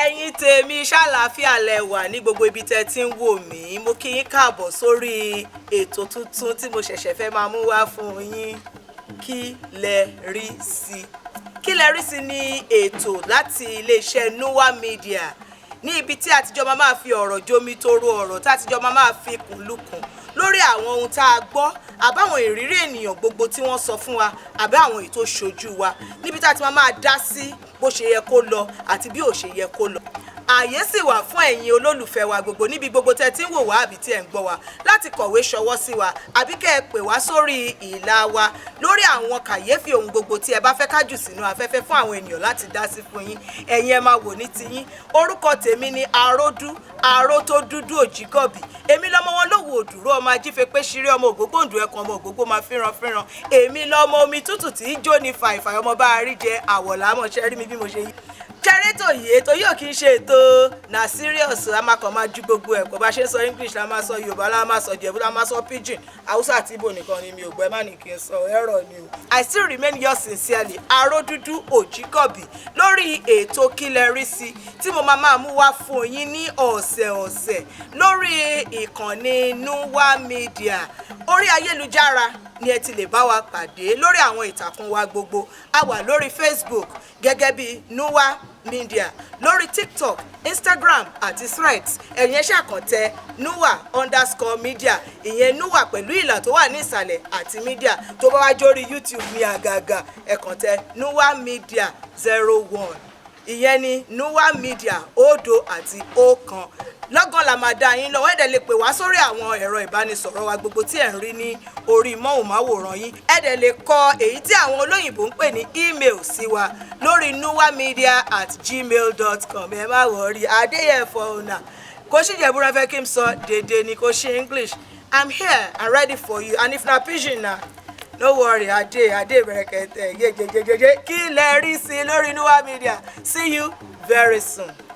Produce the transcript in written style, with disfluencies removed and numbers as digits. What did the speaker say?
Ẹ̀yin tèmi, ṣàlàáfíà lẹ wà ní gbogbo ibi tẹ́ ti ń wò mí? Mo kí yín káàbọ̀ sórí ètò tuntun tí mo ṣẹ̀ṣẹ̀ fẹ́ máa mú wá fún yín, Kí lẹ rí sí. Kí lẹ rí sí ní ètò láti iléeṣẹ́ Nuwa Media, ní ibi tí àtijọ́ máa fi ọ̀rọ̀ jomi toro ọ̀rọ̀, tá àtijọ́ máa fi kùn lukùn lórí àwọn ohun tá a gbọ́ àbáwọn ìrírí ènìyàn gbogbo tí wọ́n sọ fún wa, àbí àwọn èyí tó ṣojú wa, níbi tá a ti máa dá sí bó ṣe yẹ kó lọ àti bí ò ṣe yẹ kó lọ. Ààyè sì wà fún ẹ̀yin olólùfẹ́ wa gbogbo níbi gbogbo tẹ́ ti ń wò wá àbí tí ẹ̀ ń gbọ́ wa láti kọ̀wé ṣọwọ́ sí wa, àbí kẹ́ ẹ pè wá sórí ìlà wa lórí àwọn kàyéfì ohun gbogbo tí ẹ bá fẹ́ ká jù sínú afẹ́fẹ́ fún àwọn ènìyàn láti dá sí fún yín. Ẹ̀yin ẹ máa wò ní tiyín. Orúkọ tèmi ni Aródú Aró tó dúdú Òjìgọ̀bì. Èmi lọmọ wọn lówù òdùrú, ọmọ ajífepé ṣeré, ọmọ ògbógbòǹdù ẹkùn, ọmọ ògbógbó máa fínran fínran. Èmi lọmọ omi tútù tí í jó ní fàìfàì, ọmọ bá a rí jẹ àwọ̀lámọ̀ṣẹ́ rí mi bí mo ṣe yí ṣẹ́rẹ́tò yìí. Ètò yìí ò kì í ṣe ètò na serious. A máa kàn máa ju gbogbo ẹ̀ kó bá ṣe ń sọ English la máa sọ, Yorùbá la máa sọ, Jẹ̀bú la máa sọ, pidgin, Haúsá àti Ìgbò nìkan ni mi ò gbọ́. Ẹ má ní kí n sọ ẹ̀rọ ni o. I still remain yours sincerely, Aródúdú Òjìgọ̀bì, lórí ètò Kí lẹ rí sí tí mo máa mú wá fún yín ní ọ̀sẹ̀ọ̀sẹ̀ lórí ìkànnì Nuwa Media. Orí ayélujára ni ẹ ti lè bá wa pàdé lórí àwọn ìtàkùn wa gbogbo. A wà lórí Facebook gẹ́gẹ́ bí Nuwa Media, lórí TikTok, Instagram àti Threads. Ẹ̀yin ẹ ṣáà kàn tẹ nuwa_media, ìyẹn Nuwa pẹ̀lú ìlà tó wà ní ìsàlẹ̀ àti media. Tó bá wá jórí YouTube ní àgàgà, ẹ kàn tẹ Nuwa Media 01, ìyẹn ni Nuwa Media òdo àti ọ̀kan. Lọ́gán la máa dá yín lọ́wọ́. Ẹ dẹ̀ lè pè wá sórí àwọn ẹ̀rọ ìbánisọ̀rọ̀ wa gbogbo tí ẹ̀ ń rí ní orí móhùnmáwòrán yín. Ẹ dẹ̀ lè kọ èyí tí àwọn olóyìnbó ń pè ní email sí wa lórí nuwamedia@gmail.com. Ẹ má worry, adéyẹ̀fọ́ ọ̀nà kò sí Ìjẹ̀bú fẹ́ kí n sọ dédé ni, kò ṣe English. I'm here and ready for you, and if na pidgin na, no worry, adé adé bẹ̀rẹ̀kẹ̀tẹ̀ yéjejéjé. Kí lẹ rí sí lórí Nuwa Media. See you very soon.